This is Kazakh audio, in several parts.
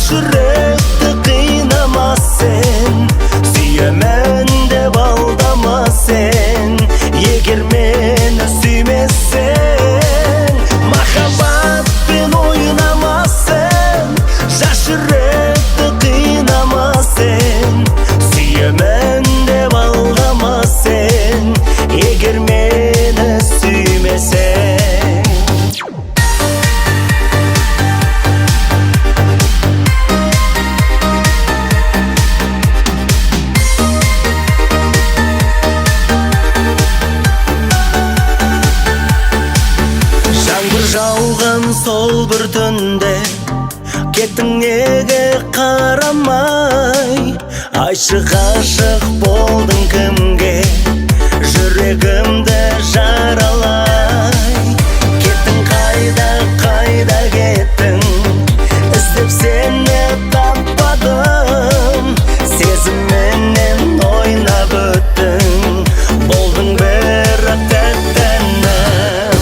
Жас жүректі қинама сен, сүйемін деп алдама сен. Егер мені сүймесең, махаббатпен ойнама сен. Жас жүректі қинама сен, сүйемін деп алдама сен. Егер мені сүймесең. Жаңбыр жауған сол бір түнде кеттің неге қарамай? Айтшы, ғашық болдың кімге, жүрегімді жаралай? Кеттің қайда, қайда кеттің? Іздеп сені таппадым. Сезімменен ойнап өттің, болдың бірақ тәтті әнім.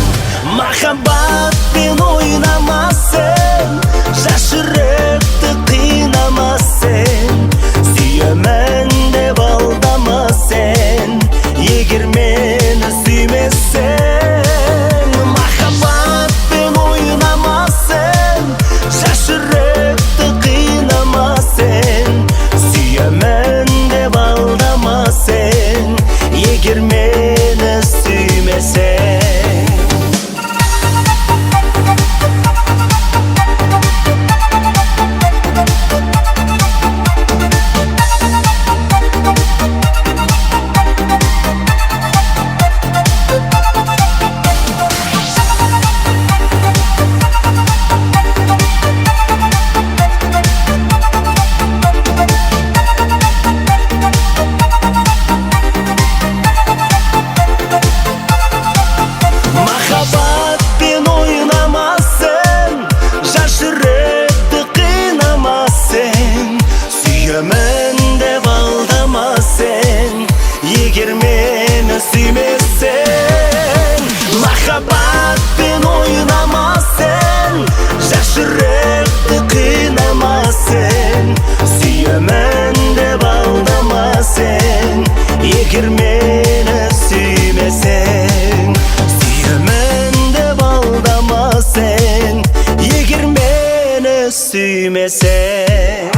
Махаббатпен ойнама сен, жас жүректі қинама сен. Сүйемін деп алдама сен. Егер мені сүймесең, махаббатпен ойнама сен. Жас жүректі қинама сен, сүйемін деп алдама сен. Егер мені сүймесең. Махаббатпен ойнама сен, жас жүректі қинама сен. Сүйемін деп алдама сен. Егер мені сүймесең, махаббатпен ойнама сен. Жас жүректі қинама сен, сүйемін деп алдама сен. Егер мені сүймесең, сүйемін деп алдама сен. Егер мені сүймесең.